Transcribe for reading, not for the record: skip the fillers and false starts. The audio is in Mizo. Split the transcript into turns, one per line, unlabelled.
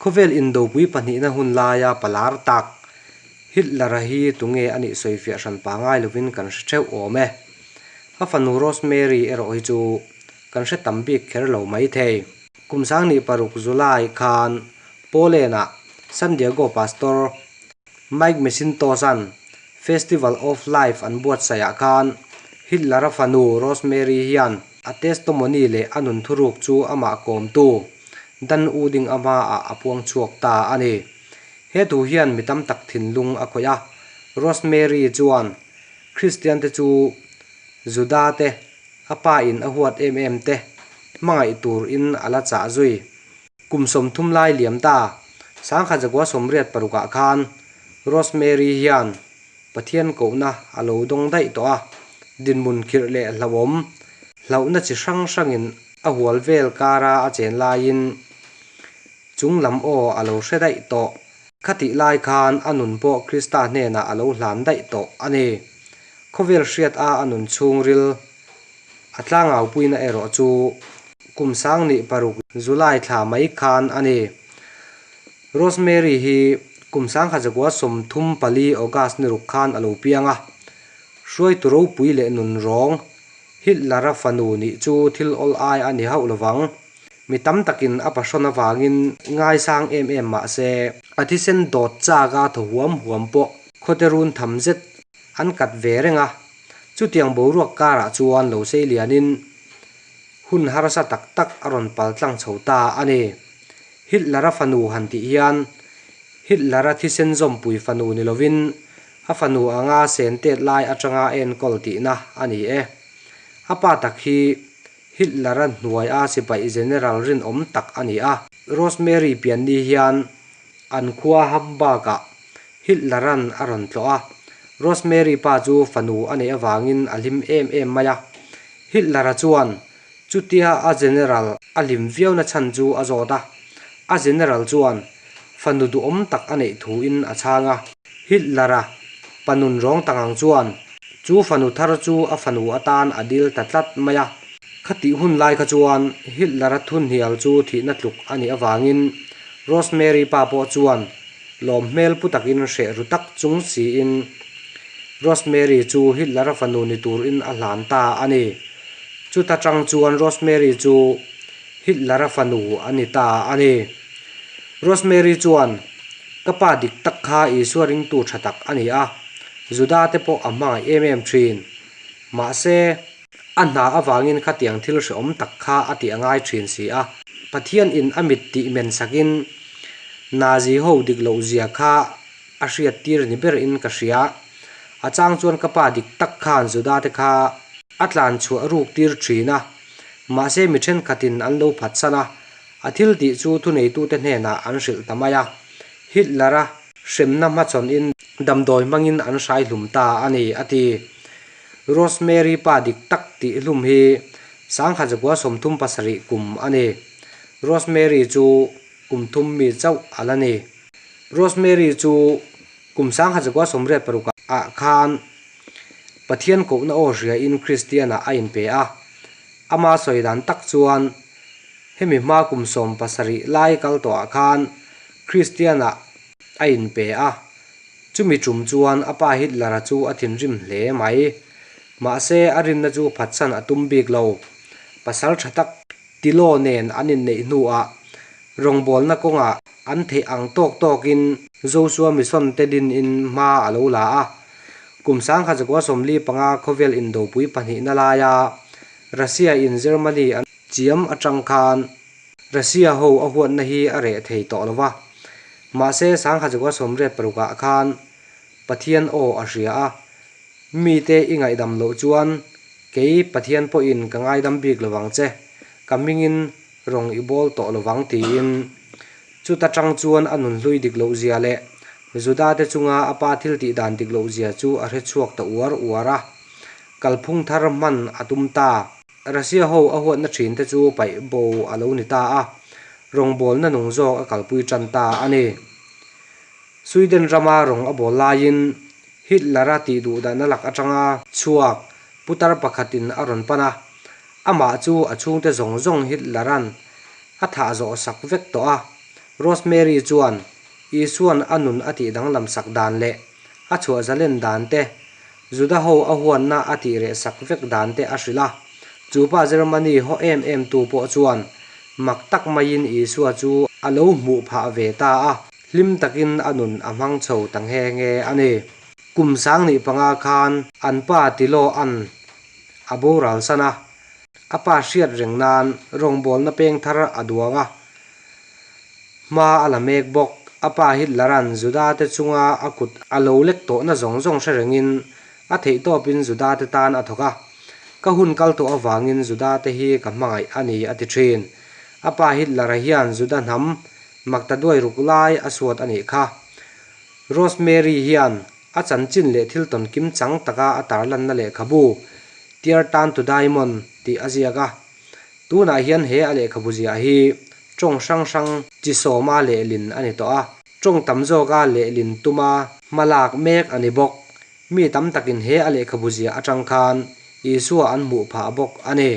Khawvel indopui pahnihna hun laia palar tak Hitler-a hi tunge a nih sawifiah hran pangai lovin kan hre theuh awm e. A fanu Rosemary erawh hi chu kan hre tam bik kher lo mai thei. Kum sangni paruk July khan Poland-ah San Diego Pastor Mike Macintosh-a'n Festival of Life an buatsaihah khan Hitler-a fanu Rosemary hian a testimony leh a nun thuruk chu amah kawmtu Dan Uding a hmaah a puang chhuak ta a ni. He thu hian mi tam tak thinlung a khawih a, Rosemary chuan Kristiante chu Juda te, a pa in a huat em em te hmangaih tur in a la chah zui. Kum 30 lai liam ta, sangkhat zakua 86 ah khan Rosemary hian Pathian kohna a lo dawng daih tawh a, dinhmun khirh leh hlauhawm, hlauhna chi hrang hrangin a hual vel kara a chen laiin chung lam aw a lo hre daih tawh. Khatih lai khan a nun pawh Krista hnenah a lo hlan daih tawh a ni. Khawvel hriat a a nun chhungril a tlangaupuina erawh chu kum 2006 July thla mai khan a ni. Rosemary hi kum 1934 August ni ruk khan a lo piang a, hruaitu ropui leh nun rawng Hitler-a fanu nih chu thil awl ai a ni hauh lovang. Mi tam takin a pahrawn avangin ngaisang em em mah se, a thisen dawt chak a thaw huam huam pawh khawte run tham zet an kat ve reng a. Chutiang boruak karah chuan lo sei lianin hun harsa tak tak a rawn pal tlang chho ta a ni. Hitler-a fanu han tih hian Hitler-a thisen zawmpui fanu ni lovin a fanu anga sen tet lai atanga a enkawl tihna a ni e. A pa tak hi Hitler-a hnuai a sipai general rinawm tak a ni a. Rosemary pianni hian an khua Hamburg-ah Hitler-a'n a rawn tlawh a. Rosemary pa chu fanu a neih avangin a hlim em em mai a. Hitler-a chuan chutia a general a hlim viauna chhan chu a zawt a. A general chuan fanu duhawm tak a neih thuin a chhang a. Hitler-a pa nun rawng tak ang chuan chu fanu thar chu a fanu atan a dil ta tlat mai a. Khatih hun lai kha chuan Hitler-a thunhnial chu thihna tluk a nih avangin Rosemary pa pawh chuan lawm hmel pu takin hreh ru tak chung siin Rosemary chu Hitler-a fanu ni turin a hlan ta a ni. Chuta tang chuan Rosemary chu Hitler-a fanu a ni ta a ni. Rosemary chuan, Ka pa dik tak kha Isua ringtu tha tak a ni a, Juda te pawh a hmangaih em em thin. Mahse, a hna avangin khatiang thil hrehawm tak kha a tih a ngai thin si a. Pathian in a mit tih men sakin Nazi ho dik loh zia kha a hriat tir ni ber in ka hria. A chang chuan ka pa dik tak khan Juda te kha a tlan chhuah ruk tir thin a, mahse mi thenkhatin an lo phatsan a, A thil tih chu thuneitute hnenah an hrilh ta mai a, Hitler-a hremna hmachhawnin damdawi hmangin an hrai hlum ta a ni, a ti. Rosemary pa dik tak tih hlum hi 1937 kum a ni. Rosemary chu kum thum mi chauh a la ni. Rosemary chu kum 1986 ah khan Pathian kohna aw hriain Kristian-ah a inpe a, ama sawi dan tak chuan Hemi hma kum 17 lai kal tawhah khan Kristian-ah a inpe a, chumi tum chuan a pa Hitler-a chu a thinrim hle mai. Mahse, a rinna chu phatsan a tum bik lo. Pasal tha tak Tilo nen an inneih hnuah rawngbawlna kawngah an theih ang tawk tawkin Joshua Mission te dinin hma a lo la a. Kum 1945 khawvel indopui pahnihna laia Russia-in Germany an Chiam atang khan Russia ho a huatna hi a reh thei tawh lo va. Mahse, 1986 ah khan Pathian aw a hria a, Mite i ngaihdam loh chuan kei Pathian pawhin ka ngaidam bik lo vang che, ka hmingin rawng i bawl tawh lo vang tiin. Chuta tang chuan a nun hlui dik loh zia leh Juda te chunga a pa thil tih dan dik loh zia chu a hre chhuak ta uar uar a. Kalphung thar hman a tum ta. Russia ho a huatna thin te chu paih bo a lo ni ta a, rawngbawlna nung zawk a kalpui tan ta a ni. Sweden rama rawng a bawl laiin Hitler-a tih duh dahna lak atanga chhuak putar pakhatin a rawn pan a, amah chu a chhungte zawng zawng Hitler-a'n a thah zawh sak vek tawh a. Rosemary chuan Isua'n a nun a tih danglam sak dan leh a chhuah zalen dan te, Juda ho a huanna a tih reh sak vek dan te a hrilh a. Chu pa Germany haw em em tu pawh chuan mak tak maiin Isua chu a lo hmuh phah ve ta a, hlim takin a nun a hmang chho ta nghe nghe a ni. Kum sangnih panga khan an pa Tilo an a boral san a, a pa hriat reng nan rawngbawlna peng thar a duang a, hma a la mek bawk. A pa Hitler-a'n Juda te chunga a kut a lo lek tawhna zawng zawng hre rengin a theihtawpin Juda te tan a thawk a, Ka hun kal tawh avangin Juda te hi ka hmangaih a ni a ti thin. A pa Hitler-a hian Juda hnam makta duai ruk lai a suat a nih kha. Rosemary hian a chanchin leh thil tawn kim chang taka a tarlanna lehkhabu Tear Tan to Diamond tih a ziak a. Tunah hian he a lehkhabu ziah hi tawng hrang hrang chi sawma lehlin a ni tawh a. Tawng tam zawka lehlin tuma hma lak mek a ni bawk. Mi tam takin he a lehkhabu ziah atang khan Isua an hmuh phah bawk a ni.